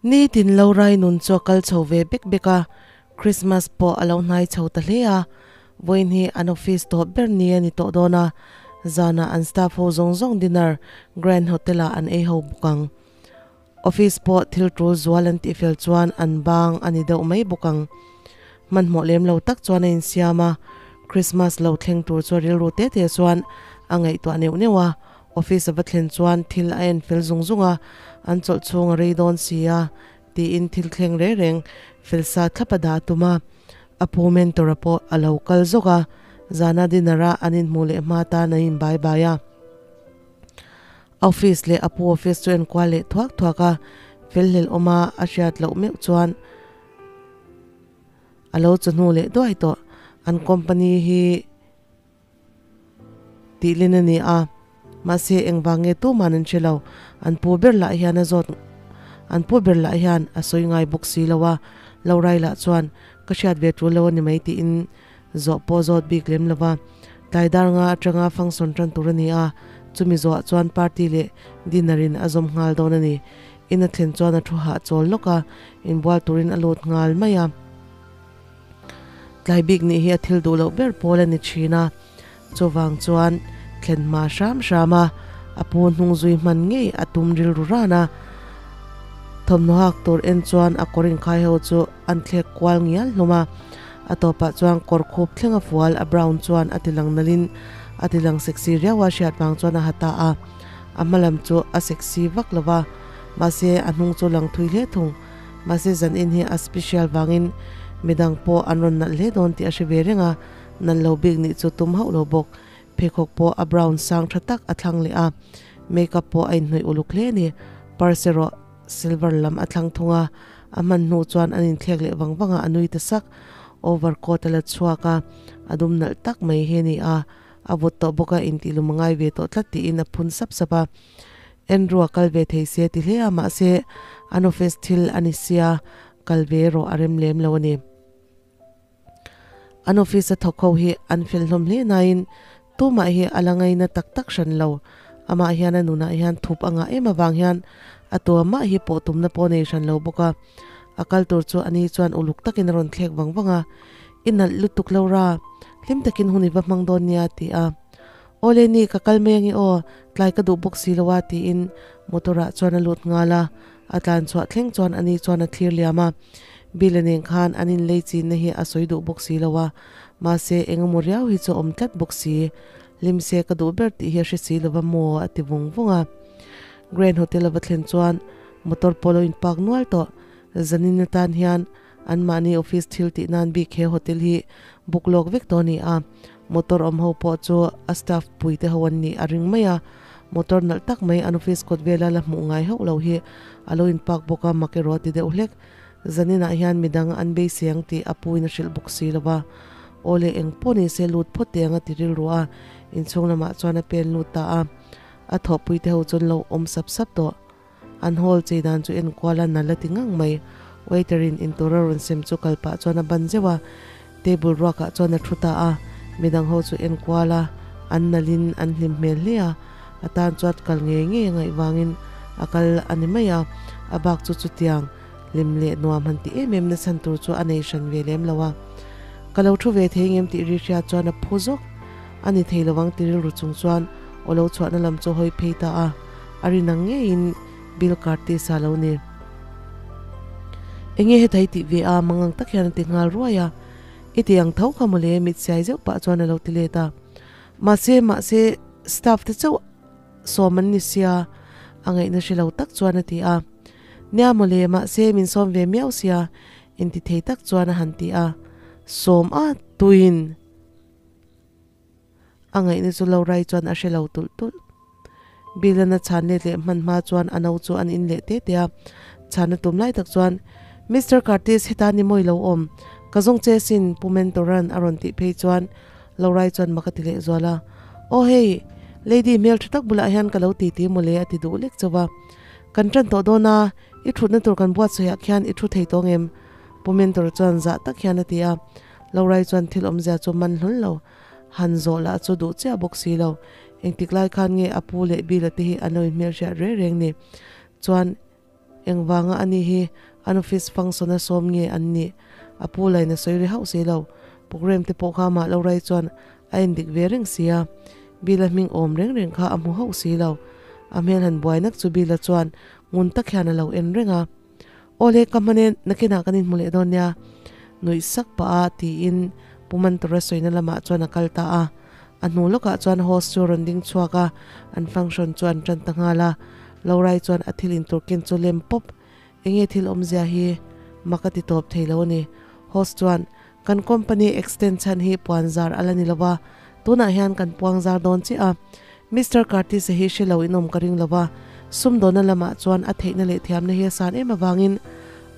Nitin lo rai nun chu a kal chho ve bek bek a, Christmas pawh a lo hnai chho ta hle a, vawiin hi an office tawp ber ni a ni tawh dawn a, zanah an staff ho zawng zawng dinner Grand Hotel ah an ei ho bawk ang. Office pawh thil tul zual an tihfel chuan an bang a ni deuh mai bawk ang. Hmanhmawh lem lo tak chuan a insiam a, Christmas lo thleng tur chu a rilru te te chuan a ngaihtuah neuh neuh a, Office a va thlen chuan thil a en fel zung zung a, an chawlh chhung a rei dawn si a, tiin thil thleng reng reng fel sa thlap a dah tum a. A pu mentor-a pawh a lo kal zawk a, zana dinner-a an inhmuh leh hma tan an inbai bai a. Office leh a pu office chu a enkual leh thuak thuak a, fel hlel awma a hriat loh meuh chuan a lo chawhnu leh duai tawh. An company hi. Tih len a ni a, mahse engvang nge tuman an hre lo, an pu ber lah hian a zawt an pu ber lah hian a sawi ngai bawk si lo a, Lorai lah chuan ka hriat ve tul lo a ni mai tiin zawh pawh zawt bik lem lo va, tlai dar nga atanga function tan tur a ni a, chumi zawhah chuan party leh dinner in a zawm nghal dawn a ni, in a thlen chuan a thu hahchawl lawk a, inbual turin a lut nghal mai a. Tlai bik nih hi a thil duh loh ber pawl a ni thin a, chuvang chuan thlen hma hram hram a, a pu hnung zui hman ngei a tum rilru ran a. Thawmhnaw hak tur en chuan a kawr inkhai ho chu an thlek kual ngial hlawm a, a tawpah chuan kawr khup thleng a fual a brown chuan a ti lang nalhin a ti lang sexy riau a hriat vang chuan a ha ta a, a hma lam chu a sexy vak lo va, mahse a hnung chu lang thui hle thung. Mahse zan in hi a special vangin midang pawh an rawn nalh hle dawn tih a hre ve reng a, nalh lo bik nih chu tum hauh lo bawk. Pheikhawk pawh a brown sang tha tak a thlang leh a, makeup pawh a inhnawih uluk hle a ni. Purse erawh silver lam a thlang thung a, a hman hnu chuan an inthlek leh vang vang a, a nui ta sak. Overcoat a la chhuak a, a dum nalh tak mai hi a ni a, a vawt tawh bawk a, intih lum a ngai ve tawh tlat tiin a phun sap sap a. Andrew a kal ve thei se ti hle a, mahse an office thil a ni sia, kal ve erawh a rem lem lo a ni. An office a thawk ho hi an fel hlawm hle nain tumah hi a la ngaina tak tak hran lo. Amah hian a nunah hian thup a ngah em avang hian a tua mah hi pawh tumna pawh a nei hran lo bawk a. A kal tur chu ani chuan uluk takin a rawn thlek vang vang a, I nalh lutuk lo ra, hlim takin hun i va hmang dawn nia a ti a. Awle ni ka kal mai ange aw, tlai ka duh bawk si lo a tiin motor ah chuan a lut nghal a, a tlan chhuah thleng chuan ani chuan a thlir liam a, Bill a nen khan an inlei chinna hi a sawi duh bawk si lo a, mahse eng emaw riau hi chu a awm tlat bawk si, hlim se ka duh ber tih hi a hre si lova maw a ti vung vung a. Grand Hotel a va thlen chuan motor pawh a lo in park nual tawh, zanin atan hian anmahni office thil tih nan bik he hotel hi book lawk vek tawh a ni a, Motor awm ho pawh chu a staff pui te ho an nih a ring mai a, motor nalh tak mai an office kawt vela la hmuh ngai hauh lo hi a lo in park bawk a, mak erawh a ti deuh hlek. Zanin ah hian midang an beisei ang tih a pu in a hrilh bawk si lo va, aw le eng pawh ni se lut phawt teh ang a ti rilru a, inchhung lamah chuan a pen lut ta a, a thawhpui te ho chu an lo awm sap sap tawh. An hall chei dan chu enkual a nal a ti ngang mai. Waiter in intur a rawn sem chu kal pah chuan a ban zeuh a, table ruak ah chuan a thu ta a, midang ho chu enkual a, an nal in an hlim hmel hle a, a tan chuan kal ngei ngei a ngaih vangin a kal a ni mai a, a bak chu chutiang hlim leh nuam han ti em em na chhan tur chu a nei hran ve lem lo a. Ka lo thu ve thei ngem tih ri hriat chuan a phu zawk a ni thei lovang ti rilru chung chuan aw lo chhuahna lam chu a hawi phei ta a. A rin ang ngeiin Bill Curtis a lo ni. Enge heta i tih ve a, mangang tak hian a ti nghal ruai a. I ti ang tho kha mawle, mit siai zeuh pah chuan a lo ti let a. Mahse, mahse, staff te chauh sawm an ni sia, a ngaihna hre lo tak chuan a ti a. Nia mawle, mahse min sawm ve miau sia, inti thei tak chuan a han ti a. Sawm a, tuin! A ngaihna chu lo rai chuan a hre lo tulh tulh. Bill-an a chhan let leh hman hma chuan a no chu an in leh te te a. Chhan a tum lai tak chuan, Mister Curtis, heta ni mawi lo awm. Ka zawng che sin, Pu Mentor-a'n a rawn tih phei chuan lo rai chuan mak a ti leh zual a. Aw hei, lady hmel tha tak bulah hian ka lo ti ti mawle a ti duh lek chauh a. Kan tan tawh dawn a, i thutna tur kan buatsawiah khian i thu thei tawh ngem? Pu Mentor chuan zah tak hian a ti a. Lo rai chuan thil awmzia chu man hlawn lo. Han zawh lah chu duh chiah bawk si lo. Engtik lai khan nge a pu leh Bill-a te hi an lo inhmelhriat reng reng ni? Chuan Engvanga ani hi an office function a sawm nge an nih a pu lain a sawi ri hauh si lo. Programme te pawh kha amah lo rai chuan a endik ve reng si a, Bill-a hming awm reng reng kha a hmu hauh si lo. A hmel han buai nak chu Bill-a chuan ngun tak hian a lo en reng a. Awle ka hman e, nakinah kan inhmu leh dawn nia, nuih sak pah a tiin Pu Mantura sawina lamah chuan a kal ta a. A hnu lawkah chuan host chu a rawn ding chhuak a, an function chu an tan ta nghal a. Lorai chuan a thil intur ken chu lem pawp. Enge thil awmzia hi mak a ti tawp thei lo a ni. Host chuan, Kan company extend chhan hi puan zar a la ni lo va, tunah hian kan puang zar dawn chiah a. Mister Curtis-a hi hre lo inawm ka ring lo va, sumdawna lamah chuan a theihna leh thiamna hi a san em avangin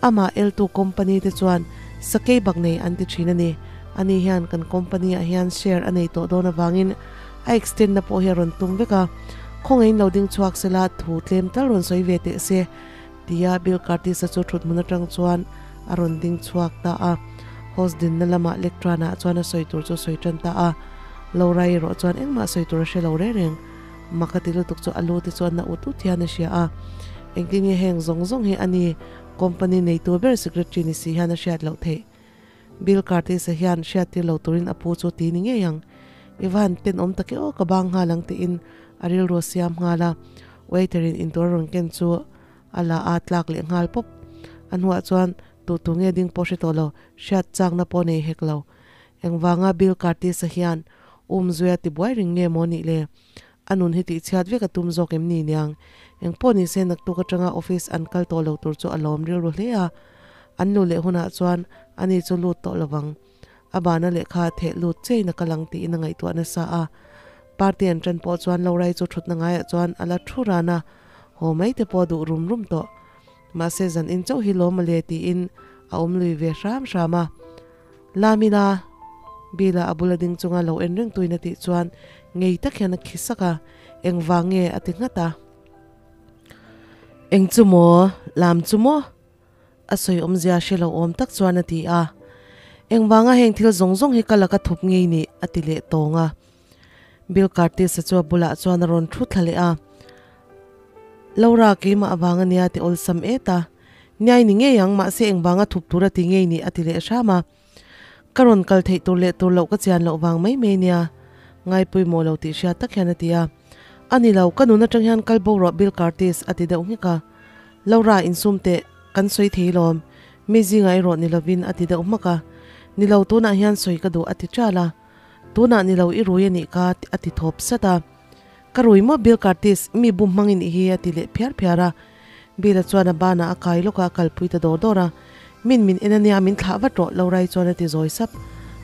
amah eltu company te chuan sakei bak nei an ti thin a ni. Ani hian kan company ah hian share a nei tawh dawn avangin a extend na pawh hi a rawn tum vek a, khawngaihin lo ding chhuak sela thu tlem tal rawn sawi ve teh se. Tia Bill Curtis-a chu thuthmun atang chuan a rawn ding chhuak ta a. Host dinna lamah lectern-ah chuan a sawi tur chu a sawi tan ta a. Laura erawh chuan engmah sawi tur a hre lo reng reng. Mak a ti lutuk chu a lu te chu a na ut ut hian a hria a. Engtin nge heng zawng zawng hi a ni company neitu ber secretary ni si hian a hriat loh theih? Bill Curtis-a hian hriattir lo turin a pu chu ti ni ngei ang. I va han tenawm tak e aw, ka bang nghal ang tiin a rilru a siam nghal a. Waiter-in intur a rawn ken chu a la a tlak leh nghal pawp. A hnuah chuan tu tu nge ding pawh hre tawh lo, hriat chakna pawh nei hek lo. Engvanga Bill Curtis-a hian um zuia tibuai ring nge maw nih le? A nun hi tihchhiat vek a tum zawk em ni niang? Engpawh ni se naktuk atanga office an kal tawh lo tur chu a lawm rilru hle a. An luh leh hunah chuan ani chu lut tawh lovang. A bana lehkha theh lut chein a kal ang tiin a ngaihtuah nasa a. Party an ṭan pawh chuan Lorai chu ṭhutna ngaiah chuan a la ṭhu ran a, haw mai te pawh a duh rum rum tawh. Mahse zan in chauh hi lawm a le tiin a awm lui ve hram hram a. Lamila, Bill-a a bula ding chunga lo en reng tuin a tih chuan ngei tak hian a khi sak a, Engvang nge? a ti nghat a. Eng chu maw? Lam chu maw? A sawi awmzia hre lo awm tak chuan a ti a. Engvanga heng thil zawng zawng hi ka laka thup ngei nih? a ti leh tawng a. Bill Curtis-a chu a bulah chuan a rawn thu thla leh a. Laura, keimah avang a nia ti awlsam et a. Niai ni ngei ang, mahse engvanga thup tur a ti ngei nih? a ti leh hram a. Ka rawn kal theih tur leh tur loh ka chian loh vang mai mai nia. Ngaipawimawh lo tih hriat tak hian a ti a. A ni lo, ka nun atang hian kal bo rawh Bill Curtis, a ti deuh nghek a. Laura, insum teh, kan sawi thei lawm. Mi zingah erawh ni lovin a ti deuh hmak a. Ni lo, tunah hian sawi ka duh a ti ṭal a. Tunah ni lo i rui a nih ka a ti thawp sat a. Ka rui maw Bill Curtis, mi bum hmang i nih hi a ti leh phiar phiar a. Bill-a chuan a banah a kai lawk a, a kalpui ta dawr dawr a. Min min en a nia, min thlah vat rawh, Laura-i chuan a ti zawi sap.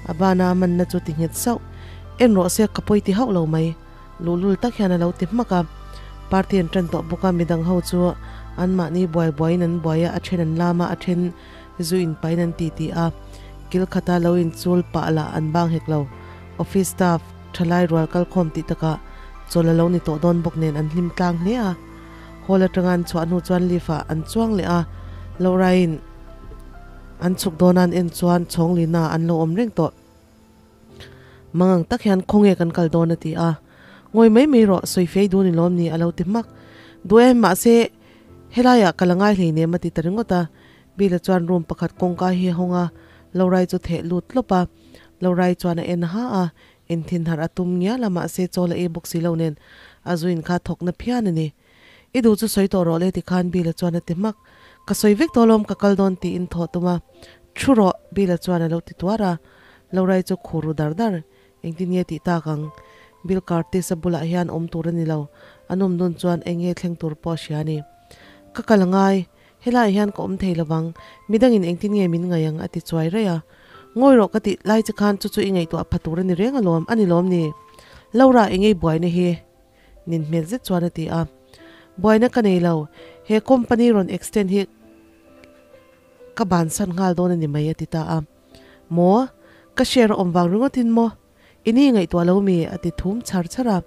A bana a manna chu ti nghet sauh. En rawh se, ka pawi ti hauh lo mai. Luhlul tak hian a lo ti hmak a. Party an tan tawh bawk a, midang ho chu anmahni buai buaiin an buai a, a then an lam a, a then zu inpain an ti ti a. Kil khata lo inchul pah lah an bang hek lo. Office staff thalai rual kalkhawm tih takah chawl a lo ni tawh dawn bawk nen an hlim tlang hle a. Hall atanga an chhuah hnu chuan lift ah an chuang leh a, Laura-in an chhuk dawn a an en chuan chhawng lina an lo awm reng tawh. Mangang tak hian khawnge kan kal dawn a ti a, Ngawi mai mai rawh, sawi fei dun i lawm ni a lo ti hmak. Duh e, mahse helaiah ka la ngai hleinem a ti ta ringawt a. Bill-a chuan room pakhat kawngka hi a hawng a, Laura-i chu theh lut tlawp a. Laura-i chuan a en ha a, Inthin harh a tum ngial a mahse chawl a ei bawk si lo nen a zuin kha thawkna phian a ni. I duh chu sawi tawh rawh le tikhan Bill-a chuan a ti hmak. Ka sawi vek tawh alawm ka kal dawn tiin thawh tum a. Thu rawh Bill-a chuan a lo ti tuar a. Laura-i chu khur ru dar dar. Engtin nge tih tak ang? Bill Curtis-a bulah hian awm tur a ni lo. A nawm dun chuan eng nge thleng tur pawh a hria a ni. Ka kal angai. Helaiah hian ka awm thei lovang, midangin engtin nge min ngaih ang a ti chuai raih a. Ngawi rawh ka tih lai che khan chu chu i ngaihtuah pha tur a ni reng alawm, a ni lawm ni? Laura engei buaina hi? Nin hmel zet chuan a ti a. Buaina ka nei lo, he company rawn extend hi ka bansan nghal dawn a ni mai a ti ta a. Maw? Ka share a awm vang ringawtin maw? I ni ngaihtuah lo mi? a ti thum chhar chhar a.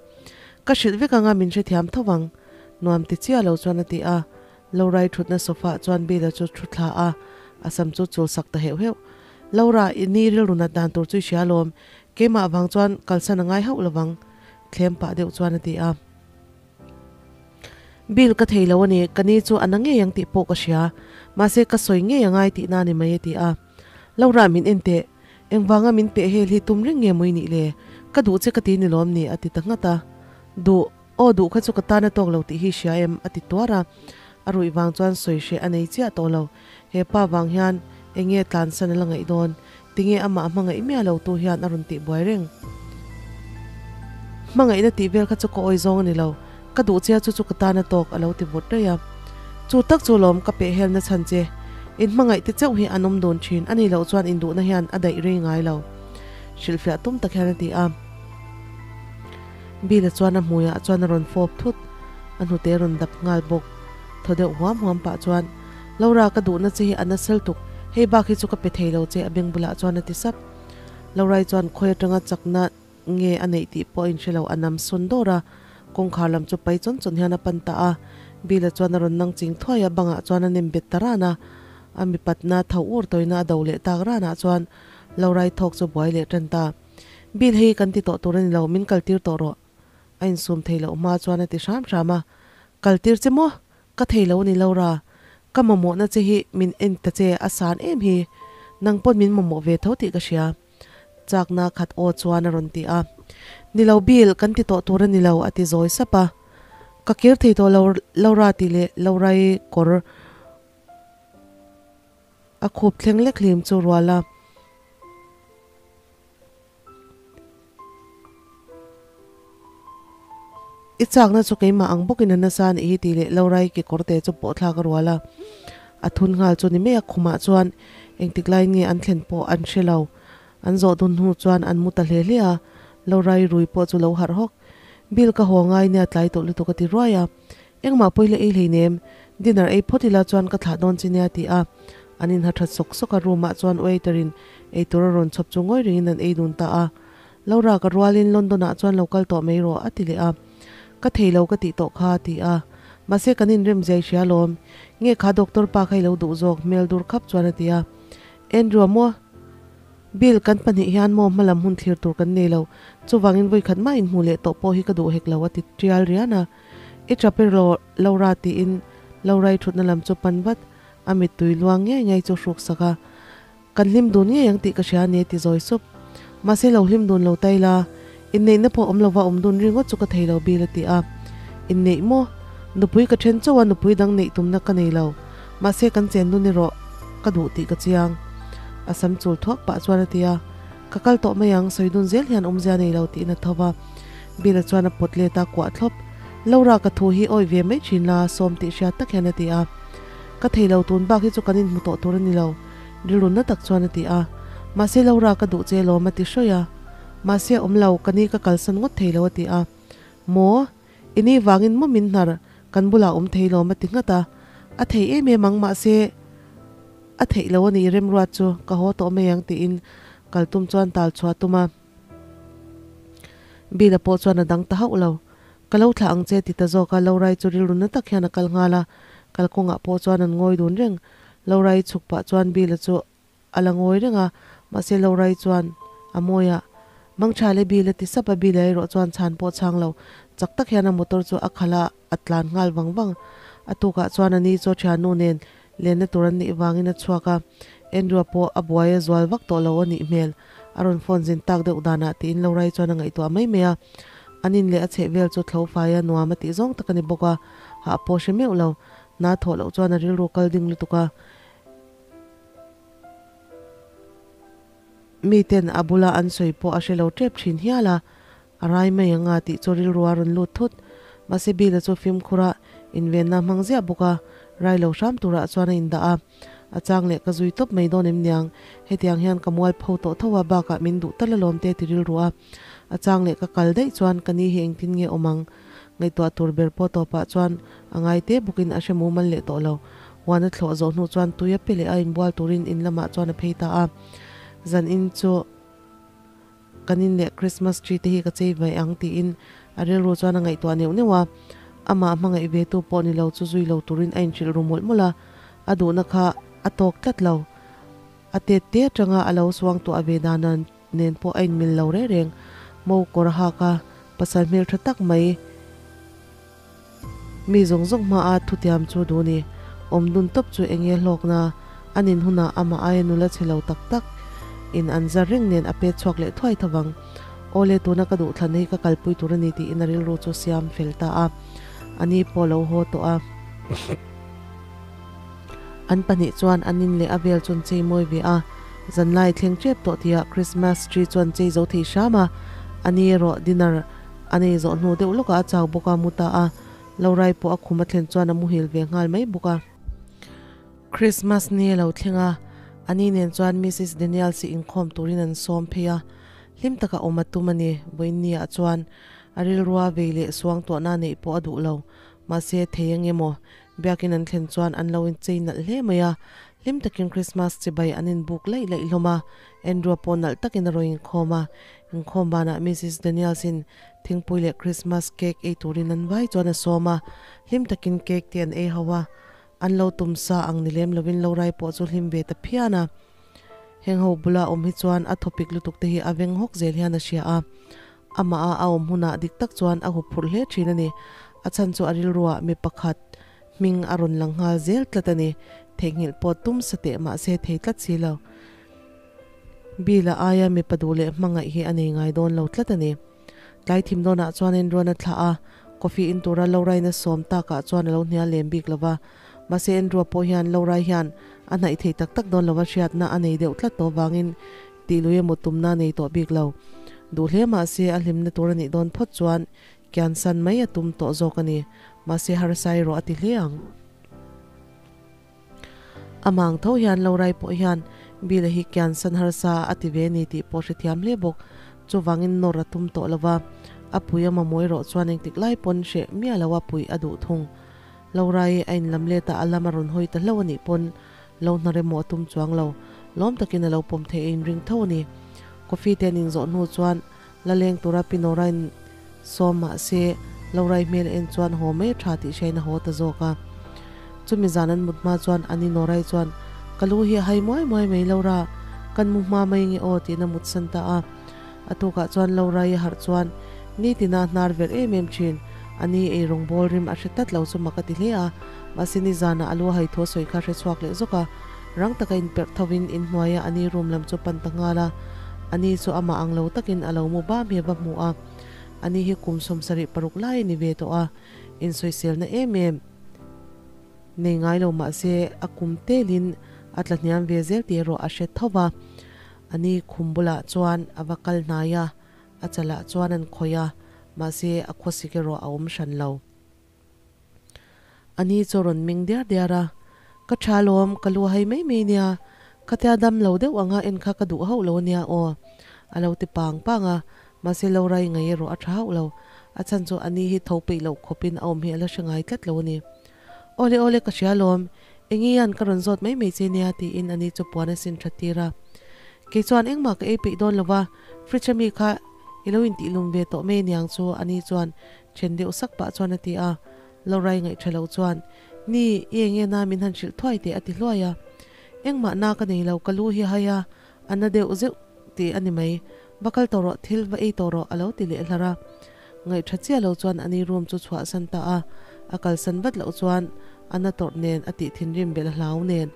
Ka hrilh vek anga min hrethiam tho vang. Nuam ti chiah lo chuan a ti a. Laura-i thutna sofa-ah chuan Bill-a chu thu thla a, a sam chu chul sak ta heuh heuh. Laura, i ni rilru nat dan tur chu i hria alawm. Keimah vang chuan kalsan a ngai hauh lovang, thlem pah deuh chuan a ti a. Bill ka thei lo a ni, ka ni chu a na ngei ang tih pawh ka hria, mahse ka sawi ngei a ngai tihna a ni mai a ti a. Laura min en teh, engvanga min peh hel hi tum reng nge maw i nih le? Ka duh che ka ti ni lawm ni a ti ta nghat a. Duh, aw duh kha chu ka tan a tawk lo tih hi hria em? a ti tuar a. A ruih vang chuan sawi hreh a nei chiah tawh lo. He pa vang hian eng nge tlansan a la ngaih dawn? Tinge amah hmangaih miah lo tu hian a rawn tih buai reng? Hmangaihna tih vel kha chu ka awi zawng a ni lo, ka duh chia chu chu ka tan a tawk a lo ti vut daih a. Chu tak chu lawm ka peh helna chhan che. In hmangaih te chauh hi an awm dun thin a nih loh chuan induhna hian a daih rei ngai lo. Hrilhfiah tum tak hian a ti a. Bill-a chuan a hmuiah chuan a rawn fawp thut, a hnute a rawn dap nghal bawk. Thaw deuh huam huam pah chuan, Laura ka duhna che hi a nasal tuk, hei bak hi chu ka pe thei lo che a beng bulah chuan a ti sap. Laura-i chuan khawi atanga chakna nge a neih tih pawh a inhre lo, a nam sawn dawr a, kawngkhar lam chu pai chawn chawn hian a pan ta a. Bill-a chuan a rawn nang ching thuai a, bangah chuan a nem bet ta ran a, a mipatna tho ur tawina a do leh tak ranah chuan Laura-i thawk chu buai leh tan ta. Bill hei kan ti tawh tur a ni lo, min kaltir tawh rawh. A insum thei loh hma chuan a ti hram hram a, Kaltir che maw? Ka thei lo a ni Laura, ka mamawhna che hi min en ta che a san em hi, nang pawn min mamawh ve tho tih ka hria. Chakna khat aw chuan a rawn ti a. Ni lo Bill, kan ti tawh tur a ni lo a ti zawi sap a. Ka kir thei tawh lo Laura tih leh Laura-i kawr a khup thleng lek hlim chu rual a. I chakna chu keimah ang bawkin a nasa a nih hi tih leh Laura-i kekawrte chu pawh thlak a rual a. A thun nghal chu ni mai a, khumah chuan engtik laiin nge an thlen pawh an hre lo. An zawh dun hnu chuan an mu ta hle hle a, Laura-i rui pawh chu lo harh hawk. Bill ka haw ngai nia tlai tawh lutuk a ti ruai a. Engmah pawi la ei hleinem, dinner ei phawt ila chuan ka thlah dawn che nia ti a, an inha that sawk sawk a, room ah chuan waiter in eitur a rawn chhawp chu ngawi rengin an ei dun ta a. Laura ka rualin London ah chuan lo kal tawh mai rawh a ti leh a, ka thei lo ka tih tawh kha a ti a, mahse kan inrem zia i hria alawm, nge kha doctor pa kha i lo duh zawk hmel dur khap chuan a ti a, Andrew a maw? Bill, kan pahnih hian maw hmalam hun thlir tur kan nei lo, chuvangin vawikhat mah inhmuh leh tawh pawh hi ka duh hek lo a ti tial rian a. I tap i rawh, Laura tiin Laura-i thutna lam chu pan vat, a mittui luang ngei ngei chu hruk sak a. Kan hlim dun ngei ang tih ka hria a ni a ti zawi sup. Mahse lo hlim dun lo ta ila, inneihna pawh awm lova awm dun ringawt chu ka thei lo Bill a ti a. Inneih maw? Nupui ka then chauh a, nupui dang neih tumna ka nei lo. Mahse kan chen dun erawh ka duh tih ka chiang. A sam chul thuak pah chuan a ti a. Ka kal tawh mai ang, sawi dun zel hian awmzia nei lo tiin a tho va. Bill-a chuan a pawt let a, kuah thlawp. Laura ka thu hi awih ve mai thin la, sawm tih hriat tak hian a ti a. Ka thei lo tun bak hi chu kan inhmu tawh tur a ni lo, rilrunna tak chuan a ti a. Mahse Laura ka duh che lawm a ti hrawih a. Mahse awm lo, ka ni ka kalsan ngawt thei lo a ti a. Maw? I ni vangin maw min hnar, kan bulah awm thei lawm a ti nghat a. A thei em em ang mahse a theih lo a ni remruat chu ka haw tawh mai ang tiin kal tum chuan tal chhuah a tum a. Bill-a pawh chuan a dang ta hauh lo. Ka lo thlah ang che ti ta zawk a, Laura-i chu rilru na tak hian a kal nghal a, kalkawngah pawh chuan an ngawi dun reng. Laura-i chhuk pah chuan Bill-a chu a la ngawi reng a, mahse Laura-i chuan a mawi a, Mangtha le Bill a ti sap a, Bill-a erawh chuan chhan pawh chhang lo, chak tak hian a motor chu a khalh a, a tlan nghal vang vang. A tukah chuan a ni chu a thiannu nen lenna tur an nih vangin a chhuak a, Andrew-a pawh a buai a zual vak tawh lo a nih hmel. A rawn phone zin tak deuh danah tiin Laura-i chuan a ngaihtuah mai mai a. An in leh a chheh vel chu thlo fai a nuam a tih zawng tak a ni bawk a, hah pawh hre meuh lo. Hna thawh loh chuan a rilru kal ding lutuk a. Miten a bula an sawi pawh a hre lo tep thin hial a, a rai mai ang a tih chu rilru a rawn lut thut. Mahse Bill-a chu fimkhur a invenna hmang ziah bawk a, rai lo hram turah chuan a indah a. A chang leh ka zui tawp mai dawn em niang, hetiang hian ka mual pho tawh tho a bakah min duh tal alawm te ti rilru a. A chang leh ka kal daih chuan ka ni hi engtin nge awm ang? Ngaihtuah tur ber pawh tawpah chuan a ngai te bawkin a hre mumal leh tawh lo. Huan a thlawh zawh hnu chuan tui a pe leh a inbual turin in lamah chuan a phei ta a. Zan in chu kan in leh Christmas tree te hi ka chei ve ang tiin a rilru chuan a ngaihtuah neuh neuh a. Amah hmangaih ve tu pawh ni lo chu zui lo turin a inhrilh ru mawlh mawlh a. A duhna kha a tawk tlat lo. A tet te atanga a lo suangtuah ve dan nen pawh a inmil lo reng reng. Mo kawr hak a, pasal hmeltha tak mai. Mi zawng zawng hmaa thutiam chu duh ni. Awm dun tawp chu eng nge hlawkna? A nin hunah amah aia nula chhe lo tak tak in an zar reng nen a pet chhuak leh thuai tho vang. Awle tuna ka duhthlanna hi ka kalpui tur a ni tiin a rilru chu siam fel ta a. A ni pawh lo haw tawh a. An pahnih chuan an in leh a vel chu an chei mawi ve a. Zanlai thleng tep tawh tihah Christmas tree chu an chei zo thei hram a. A ni erawh dinner a nei zawh hnu deuh lawkah a chau bawk a, mu ta a. Lorai pawh a khum a thlen chuan a muhil ve nghal mai bawk a. Christmas ni a lo thleng a, a ni nen chuan Missus Daniels hi inkhawm turin an sawm phei a, hlim taka awm a tum a ni. Vawiinni ah chuan a rilrua vei leh suang tuahna neih pawh a duh lo. Mahse, thei eng emaw biakin an thlen chuan an lo inchei nalh hle mai a, hlim takin Christmas chibai an inbuk laih laih hlawm a, Andrew-a pawh nalh takin a rawn inkhawm a, inkhawm banah Missus Daniels-in Thingpui leh Christmas cake ei turin an vai chuan a sawm a, hlim takin cake te an ei ho a, an lo tum sa ang ni lem lovin lo rai pawh chu hlim ve ta phian a. Heng ho bula awm hi chuan a thawpik lutuk te hi a veng hawk zel hian a hria a, amah a a awm hunah dik tak chuan a hup phurh hle thin a ni. A chhan chu a rilruah mi pakhat hming a rawn lang nghal zel tlat a ni. Theihnghilh pawh tum sa teh mahse thei tlat si lo. Bill-a aia mipa duh leh hmangaih hi a nei ngai dawn lo tlat a ni. Tlai thim dawnah chuan Andrew-a'n a thlah a, coffee in tura Laura-in a sawm takah chuan a lo hnial lem bik lo va. Mahse Andrew-a pawh hian Laura hian a hnaih thei tak tak dawn lova hriatna a nei deuh tlat tawh vangin tih lui emaw tumna a nei tawh bik lo. Duh hle mahse a hlimna tur a nih dawn phawt chuan kian san mai a tum tawh zawk a ni. Mahse harsa erawh a ti hle ang. Amang tho hian Lorai pawh hian Bill-a hi kian san harsa a ti ve ni tih pawh hrethiam hle bawk. Chuvangin nawr a tum tawh lo va, a pui a mamawh erawh chuan engtik lai pawn hreh miah lo a puih a duh thung. Lorai a inlam let a, a lam a rawn hawi ta hlauh a nih pawn lo hna remawh a tum chuang lo. Lawm takin a lo pawm theih a inring tho a ni. Coffee te an inzawh hnu chuan la leng tura Pinora in sawm mah se Lorai hmel en chuan haw mai a tha tih hriain a haw ta zawk a. Chumi zan an mut hma chuan ani Norai chuan, Ka lu hi a hai muai muai mai Laura, kan mu hma mai nge aw tiin a mut san ta a. A tukah chuan Lorai a harh chuan nitina a hnar verh em em thin. Ani ei rawng bawl rim a hre tlat lo chu mak a ti hle a, mahse nizanah a lu a hai thu a sawi kha hre chhuak leh zawk a. Rang taka inperh thovin inhnuaia ani room lam chu pan ta nghal a, ani chu amah ang lo takin a lo mu bam hi a va hmu a. Ani hi kum 76 lai a ni ve tawh a, insawiselna em em nei ngai lo mah se a kum telin a tla hniam ve zel tih erawh a hre tho va. Ani khum bulah chuan a va kal hnai a, a chalah chuan an khawih a, mahse a khawsik erawh a awm hran lo. A ni chu a rawn meng diar diar a, Ka tha lawm, ka lu hai mai mai nia, khatia dam lo deuh anga en kha ka duh hauh lo ania aw, a lo ti pang pang a, mahse Laura-i ngaih erawh a tha hauh lo, a chhan chu a ni hi tho peih loh khawpin a awm hi a la hre ngai tlat lo a ni. Awle awle ka hria lawm, eng i an ka rawn zawt mai mai che nia tiin a ni chu puan a sin that tir a. Kei chuan engmah ka ei peih dawn lo va, fridge ami kha i lo intihlum ve tawh mai aniang chu a ni chuan Then deuh sak pah chuan a ti a, Lorai ngaih tha lo chuan, Ni, i eng nge na min han hrilh thuai teh a ti hluai a. Engmah na ka nei lo, ka lu hi a hai a, a na deuh zeuh tih a ni mai. Va kal tawh rawh, thil va ei tawh rawh a lo ti leh hlar a. Ngaih tha chiah lo chuan ani room chu chhuah san ta a, a kalsan vat loh chuan a na tawrh nen a tih thinrim belh a hlau nen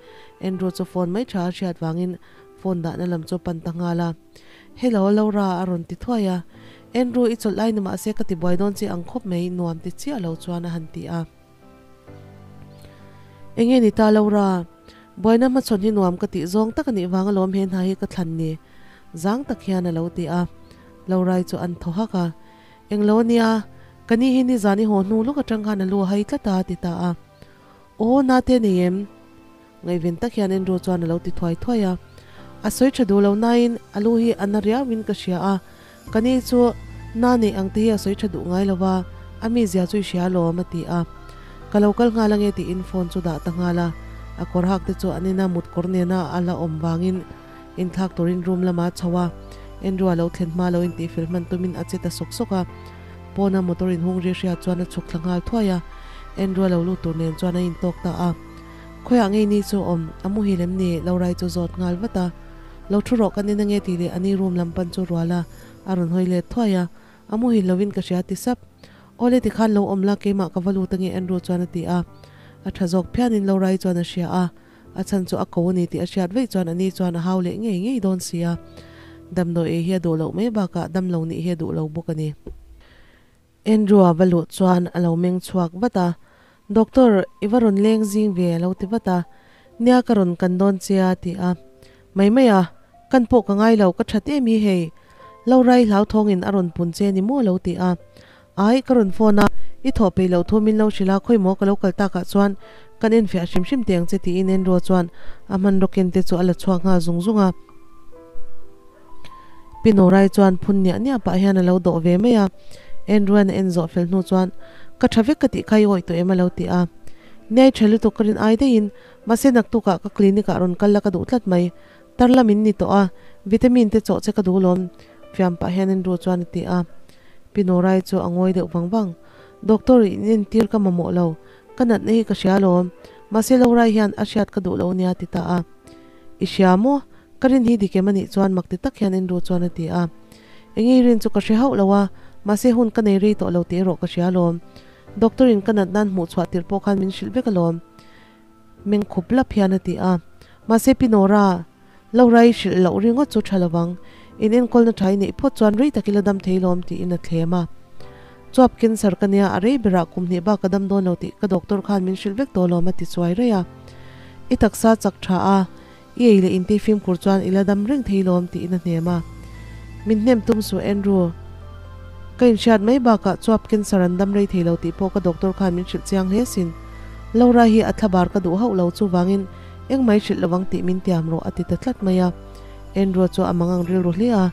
Andrew chu phone mai tha a hriat vangin phone dahna lam chu a pan ta nghal a. Hello Laura a rawn ti thuai a, Andrew i chawlh lai ni mahse ka ti buai dawn che ang khawp mai nuam ti chiah lo chuan a han ti a. Enge ni ta Laura, buaina hmachhawn hi nuam ka tih zawng tak a nih vang alawm he hna hi ka thlan ni zang tak hian a lo ti a. Laura-i chu an thaw hak a, Englo ania, ka ni hi nizan i haw hnu lawk atang khan a lu a hai tlat a a ti ta a. Aw nate nei em? Ngaihven tak hian Andrew chuan a lo ti thuai thuai a. A sawi tha duh lo nain a lu hi a na riauin ka hria a, ka ni chu na neih ang te hi a sawi tha duh ngai lo va, a mizia chu i hria alawm a ti a. Ka lo kal nghal ange tiin phone chu dah ta nghal a, a kawr hak te chu an ina mut kawr nena a la awm vangin inthlak turin room lamah a chho a, Andrew a lo thlen hma lo intihfel hman tumin a che ta sawk sawk a, pawna motor inhung ri hriat chuan a chhuk thla nghal thuai a, Andrew a lo lut tur nen chuan a intawk ta a. Khawiah ngei ni chu awm, a muhil em ni? Lorai chu zawt nghal vat a. Lo thu rawh kan en ange tih leh a ni room lam pan chu rual a, a rawn hawi let thuai a. A muhil lovin ka hria ti sap. Awle tikhan lo awm la keimah ka va lut ange Andrew chuan a ti a, a tha zawk phianin Laura-i chuan a hria a, a chhan chu a ko a ni tih a hriat veih chuan ani chuan a hau leh ngei ngei dawn si a, damdawi ei hi a duh loh mai bakah damlo nih hi a duh lo bawk a ni. Andrew-a va luh chuan a lo meng chhuak vat a, Doctor, i va rawn leng zing ve a lo ti vat a, Nia ka rawn kan dawn che a ti a, Mai mai a, kan pawh ka ngai lo, ka that em hi hei, Laura-i hlauthawngin a rawn pun che ni maw lo ti a, Ai, ka rawn phone a, i thawh peih loh thu min lo hrilh a, khawi maw ka lo kal takah chuan kan enfiah hrim hrim teh ang che tiin Andrew-a chuan a hmanraw ken te chu a la chhuak nghal zung zung a. Pi Norai chuan phun niah niah pah hian a lo dawh ve mai a, Andrew-a'n a en zawh fel hnu chuan, Ka tha vek ka tih kha i awih tawh em a lo ti a. Niai tha lutuk ka rin ai daihin, mahse naktukah ka clinic-ah rawn kal la ka duh tlat mai. Tar lam in ni tawh a, vitamin te chawh che ka duh lawm fiam pah hian Andrew chuan a ti a. Pi Norai chu a ngawi deuh vang vang. Doctor in entir ka mamawh lo, ka natna hi ka hria lawm, mahse Laura-i hian a hriat ka duh lo nia a ti ta a. I hria maw? Ka rin hi dik em a nih chuan mak ti tak hian Andrew chuan a ti a. Enge i rin chu ka hre hauh lo a, mahse hun ka nei rei tawh lo tih erawh ka hria alawm. Doctor in ka nat nan hmuh chhuah tirh pawh khan min hrilh vek alawm. Meng khup lap hian a ti a. Mahse Pi Nora, Laura i hrilh loh ringawt chu tha lovang. In enkawlna tha i neih phawt chuan rei tak ila dam thei lawm tiin a thlem a. Chuap cancer ka nia, a rei berah kum hnih bak ka dam dawn lo tih ka doctor khan min hrilh vek tawh alawm a ti chuai raih a. I taksa chak tha a, I ei leh inti fimkhur chuan i la dam reng thei lawm tiin a hnem a. Min hnem tum suh Andrew. Ka inhriat mai bakah chuap cancer an dam rei thei lo tih pawh ka doctor khan min hrilh chiang hle sin. Laura hi a thlabar ka duh hauh lo chuvangin engmah i hrilh lovang tih min tiam rawh a ti ta tlat mai a. Andrew chu a mangang rilru hle a,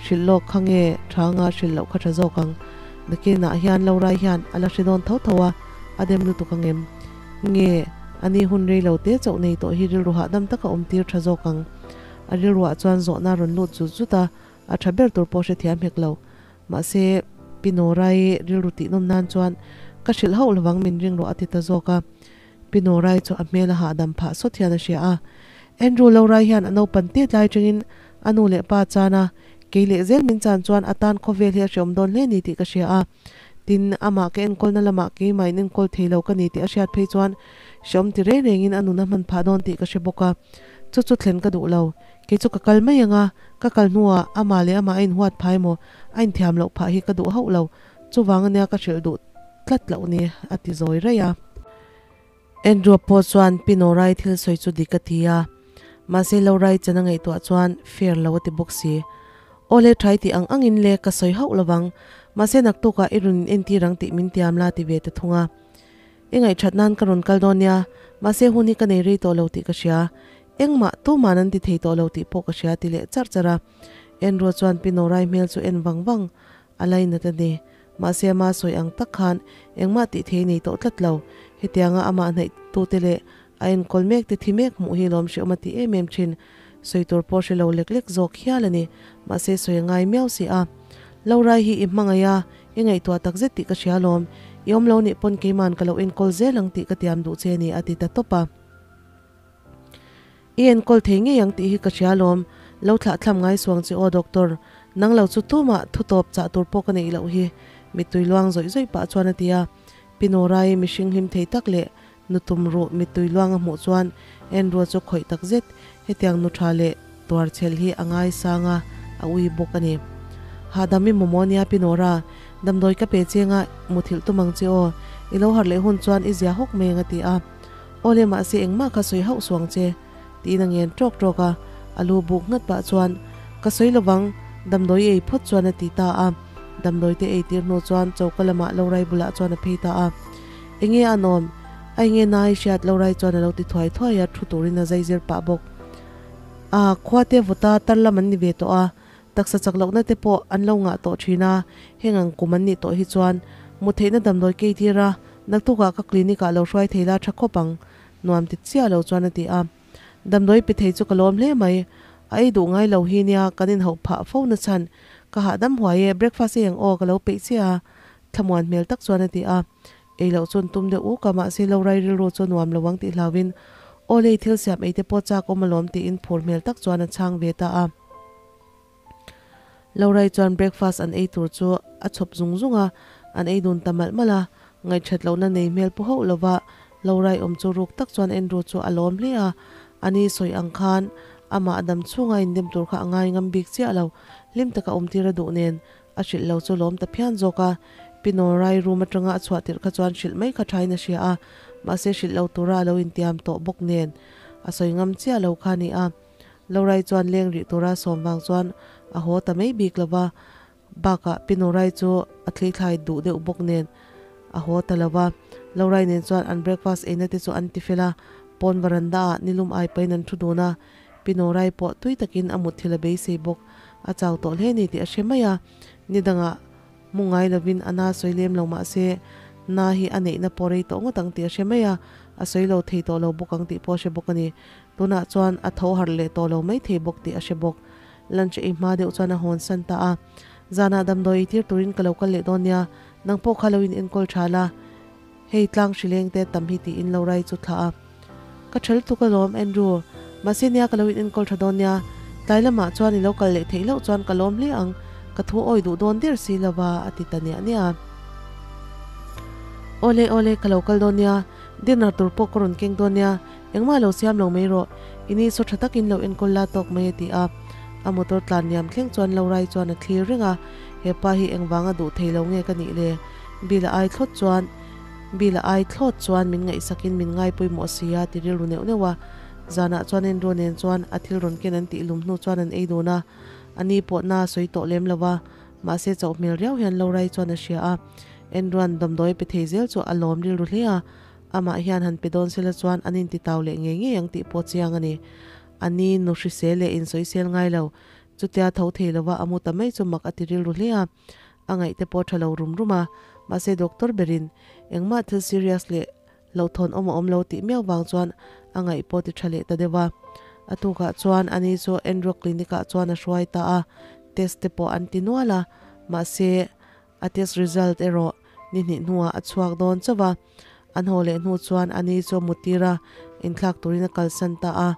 hrilh lawk kha nge tha anga hrilh loh kha tha zawk ang. Nakinah hian Laura hian a la hre dawn tho tho a, a dem lutuk angem? Nge, a ni hun rei lo te chauh nei tawh hi rilru hahdam taka awm tir tha zawk ang. A rilruah chuan zawhna a rawn lut zut zut a, a tha ber tur pawh hrethiam hek lo. Mahse, Pi Norai rilru tihnawm nan chuan ka hrilh hauh lovang min ring rawh a ti ta zawk a. Pi Norai chu a hmel a hahdam phah sawt hian a hria a. Andrew Lorai hian a naupan tet lai tangin a nu leh pa chan a, kei leh zel min chan chuan a tan khawvel hi a hreawm dawn hle ni tih ka hria a. Tin, amah ka enkawlna lamah keimah in enkawl thei lo ka ni tih a hriat phei chuan hreawm ti reng rengin a nun a hman phah dawn tih ka hre bawk a. Chu chu thlen ka duh lo. Kei chu ka kal mai ang a, ka kal hnuah amah leh amah a inhuat phah emaw a inthiam loh phah hi ka duh hauh lo. Chuvang ania ka hrilh duh tlat loh ni, a ti zawi raih a. Andrew pawh chuan Pi Norai thil sawi chu dik a ti a, mahse Lorai chan a ngaihtuah chuan fair lo a ti bawk si. Aw le ṭhai tih ang angin le ka sawi hauh lovang, mahse naktukah i rawn inentir ang tih min tiam la ti ve ta thung a. I ngaihṭhat nan ka rawn kal dawn nia, mahse hun hi ka nei rei tawh lo tih ka hria. Engmah tuman an ti thei tawh lo tih pawh ka hria ti leh charh charh a. Andrew chuan Pi Norai hmel chu en vang vang a lainat a ni. Mahse ama sawi ang tak khan engmah tih thei nei tawh tlat lo. Hetianga amah hnaih tute leh a enkawl mek te thi mek hmuh hi lawm hreawm a ti em em thin. Sawi tur pawh hre lo lek lek zawk hial a ni. Mahse sawi a ngai miau si a. Laura hi i hmangaih a, i ngaihtuah tak zet tih ka hria lawm. I awm lo nih pawn keiman ka lo enkawl zel ang tih ka tiam duh che a ni a ti ta tawp a. I enkawl thei ngei ang tih hi ka hria lawm, lo thlah thlam ngai suang che aw Doctor, nang lo chu tumah thu tawp chah tur pawh ka neih loh hi, mittui luang zawih zawih pah chuan a ti a. Pi Norai mihring hlim thei tak leh nu tum ruh mittui luang a hmuh chuan Andrew chu khawih tak zet, hetiang nu tha leh tuar chhel hi a ngaisang a, a ui bawk a ni. Hahdam i mawmaw nia Pi Nora, damdawi ka pe cheng a, muthilh tum ang che aw, i lo harh leh hun chuan i zia hawk mai ang a ti a. Awle mahse engmah kha sawi hauh suang che, tiin a ngen ṭawk ṭawk a, a lu buk nghat pah chuan, Ka sawi lovang, damdawi ei phawt chuan a ti ta a. Damdawi te ei tir hnu chuan choka lamah Lorai bulah chuan a phei ta a. Enge a nawm? A enge nai hriat Lorai chuan a lo ti thuai thuai a, thu turin a zai zir pah bawk. A, khua te vawta tar lam an ni ve tawh a, taksa chak lohna te pawh an lo ngah tawh thin a, heng ang kum an nih tawh hi chuan mu theihna damdawi kei tir a, Naktukah ka clinic ah lo hruai thei la tha khawp ang, nuam ti chiah lo chuan a ti a. Damdawi pe thei chu ka lawm hle mai, a ei duh ngai lo hi nia kan inhauh phah fo na chhan, ka hahdam huai e, breakfast ei ang aw ka lo peih chiah a, thlamuan hmel tak chuan a ti a. Ei loh chuan tum deuh uk a, mahse lo rai rilru chu nuam lo ang tih hlauhin aw lei thil siam ei te pawh chak awm alawm tiin phur hmel tak chuan a chhang ve ta a. Laura-i chuan breakfast an ei tur chu a chhawp zung zung a, An ei dun ta malh malh a, ngaihṭhat lohna nei hmel pu hauh lova Laura-i awm chu ruk tak chuan Andrew chu a lawm hle a, ani sawi ang khan amah a dam chhunga indem tur kha a ngai ngam bik chiah lo, hlim taka awmtir a duh nen a hrilh lo chu lawm ta phian zawk a. Pi Norai room atanga a chhuah tirh kha chuan hrilh mai kha thain a hria a, mahse hrilh lo tura a lo intiam tawh bawk nen a sawi ngam chiah lo kha a ni a. Lorai chuan leng rih tura sawm vang chuan a haw ta mai bik lo va, bakah Pi Norai chu a thlithlai duh deuh bawk nen a haw ta lo va. Lorai nen chuan an breakfast eina te chu an ti fel a, pawn varanda ah nilum ai pahin an thu dun a, Pi Norai pawh tui takin a mutthil a beisei bawk. A chau tawh hle ni tih a hre mai a, ni dangah mu ngai lovin a na sawi lem lo mah se na hi a neihna pawh rei tawh ngawt ang tih a hre mai a, a sawi lo thei tawh lo bawk ang tih pawh a hre bawk a ni. Tunah chuan a tho harh leh tawh lo mai thei bawk tih a hre bawk. Lunch ei hma deuh chuan a hawn san ta a, Zanah damdawi ei tir turin ka lo kal leh dawn nia, nang pawh kha lo in enkawl tha la, hei tlang hrileng te tam hi tiin lo rai chu thlah a. Ka tha lutuk alawm Andrew, mahse nia ka lo in enkawl tha dawn nia, tlai lamah chuan i lo kal leh theih loh chuan ka lawm hle ang, ka thu awi duh dawn der si lova a ti ta niah niah a. Awle awle ka lo kal dawn nia, dinner tur pawh ka rawn keng dawn nia, engmah lo siam lo mai rawh, i ni saw tha takin lo enkawl la tawk mai a ti a. A motor tlan liam thleng chuan lo rai chuan a thlir reng a, hepa hi engvanga duh thei lo nge ka nih le? Bill a ai thlawt chuan Bill a ai thlawt chuan min ngaihsakin min ngai pawimawh si a ti rilru neuh neuh a. Zanah chuan Andrew nen chuan a thil rawn ken an tih lum hnu chuan an ei dun a, a ni pawh na a sawi tawh lem lo va, mahse chauh hmel riau hian lo rai chuan a hria a. Andrew-a'n damdawi pe thei zel chu a lawm rilru hle a, amah hian han pe dawn sela chuan an intitau leh ngei ngei ang tih pawh chiang a ni. A ni nu hrisel leh insawisel ngai lo, chutia tho thei lova a mu ta mai chu mak a ti rilru hle a. A ngaihte pawh tha lo rum rum a, mahse doctor berin engmah thil serious leh hlauhthawn awm a awm lo tih miau vang chuan a ngaih pawh ti tha leh ta deuh a. A tukah chuan ani chu Andrew clinic ah chuan a hruai ta a, test te pawh an ti nual a, mahse a test result erawh ni hnih hnuah a chhuak dawn chauh a. An haw leh hnu chuan ani chu a muttir a, inthlak turin a kalsan ta a.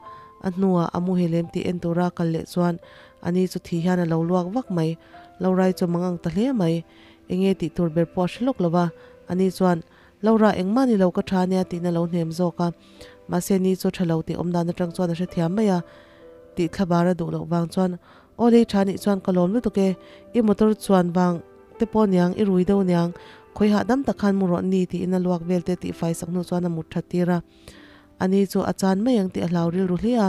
A hnuah a muhil em tih en tura a kal leh chuan ani chu thi hian a lo luak vak mai. Laura-i chu a mangang ta hle mai. Enge tih tur ber pawh a hre lawk lo va, ani chuan, Laura, engmah ni lo ka tha ania tiin a lo hnem zawk a. Mahse ni chu tha lo tih awmdan atang chuan a hrethiam mai a. Tih thlabar a duh loh vang chuan, Aw lei tha nih chuan ka lawm lutuk e, i motor chuan vang te pawh niang, i rui deuh niang, khawi hahdam tak khan mu rawh ni tiin a luak vel te tihfai sak hnu chuan a mut that tir a. Ani chu a chan mai ang tih a hlau rilru hle a,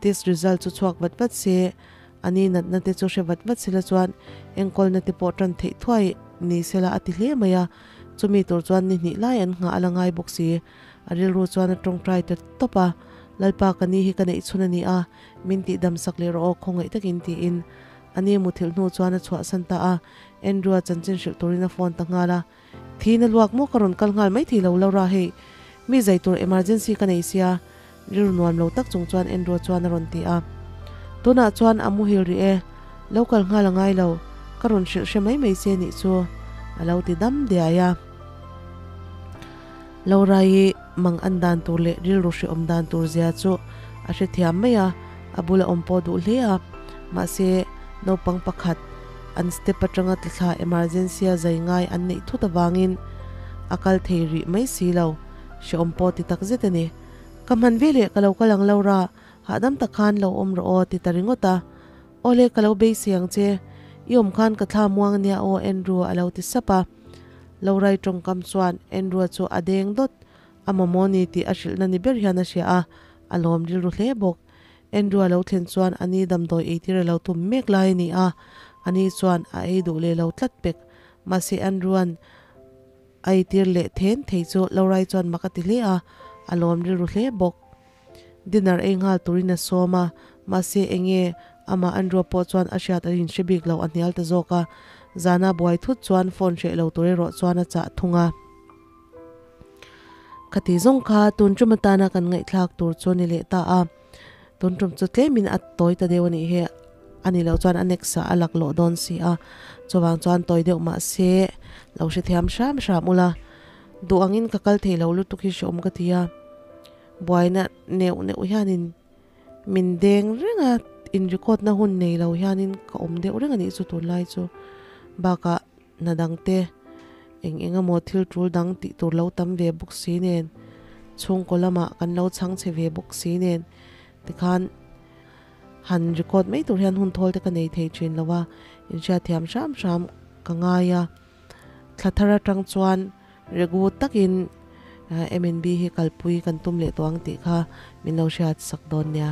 test result chu chhuak vat vat se, ani natna te chu hre vat vat sela chuan enkawlna te pawh tan theih thuai ni sela a ti hle mai a, chumi tur chuan ni hnih lai an nghah a la ngai bawk si. A rilru chuan a tawngtai ta tawp a, Lalpa ka ni hi ka neih chhun a ni a, min tih dam sak leh rawh aw khawngaih takin tiin ani muthilh hnu chuan a chhuahsan ta a, Andrew-a chanchin hrilh turin a phone ta nghal a, Thina luak maw ka rawn kal nghal mai thei lo Laura hei mi zai tur emergency ka nei sia rilru nuam lo tak chung chuan Andrew chuan a rawn ti a, Tunah chuan a muhil rih e, lo kal nghal a ngai lo, ka rawn hrilh hre mai mai che nih chu a lo ti dam diai a. Laura-i mang an dan tur leh rilru hrehawm dan tur zia chu a hrethiam mai a, a bula awm pawh duh hle a. Mahse, naupang pakhat an step atanga tlathla emergency a zai ngai an neih thut avangin a kal thei rih mai si lo, hrehawm pawh ti tak zet a ni. Ka hman ve leh ka lo kal ang Laura, hahdam tak khan lo awm rawh aw ti ta ringawt a. Awle ka lo beisei ang che, i awm khan ka thla muang ania aw Andrew a lo ti sap a. Lorai tawngkam chuan Andrew-a chu a deng dawt a mamawh ni tih a hrilhna ni ber hian a hria a, a lawm rilru hle bawk. Andrew-a lo thlen chuan a ni damdawi eitir a lo tum mek lai a ni a, a ni chuan a ei duh leh lo tlat pek. Mahse Andrew-a'n a eitir leh then thei chu Lorai chuan mak a ti hle a, a lawm rilru hle bawk. Dinner ei nghal turin a sawm a, mahse enge amah Andrew pawh chuan a hriat a inhre bik lo a hnial ta zawk a, zana buai thut chuan phone hreh lo tur erawh chuan a chah thung a. Khati zawng kha tun tum atana kan ngaihthlak tur chu a ni leh ta a, tun tum chu tlemin a tawi ta deuh a nih hi, a ni loh chuan a next ah a laklawh dawn si a, chuvang chuan tawi deuh mahse lo hrethiam hram hram ula, duh angin ka kal thei lo lutuk hi hreawm ka ti a. Buaina neuh neuh hianin min deng reng a, in record na hun nei lo hianin ka awm deuh reng a nih chu tunlai chu. Bakah hna dang te Eng eng emaw thil tul dang tih tur lo tam ve bawk si nen, chhungkaw lamah kan lo chhang chhe ve bawk si nen tikhan han record mai tur hian hun thawl te ka nei thei thin lo a, inhriatthiam hram hram ka ngai a. Thla thar atang chuan regu takin MNB hi kalpui kan tum leh tawh ang tih kha min lo hriat sak dawn nia.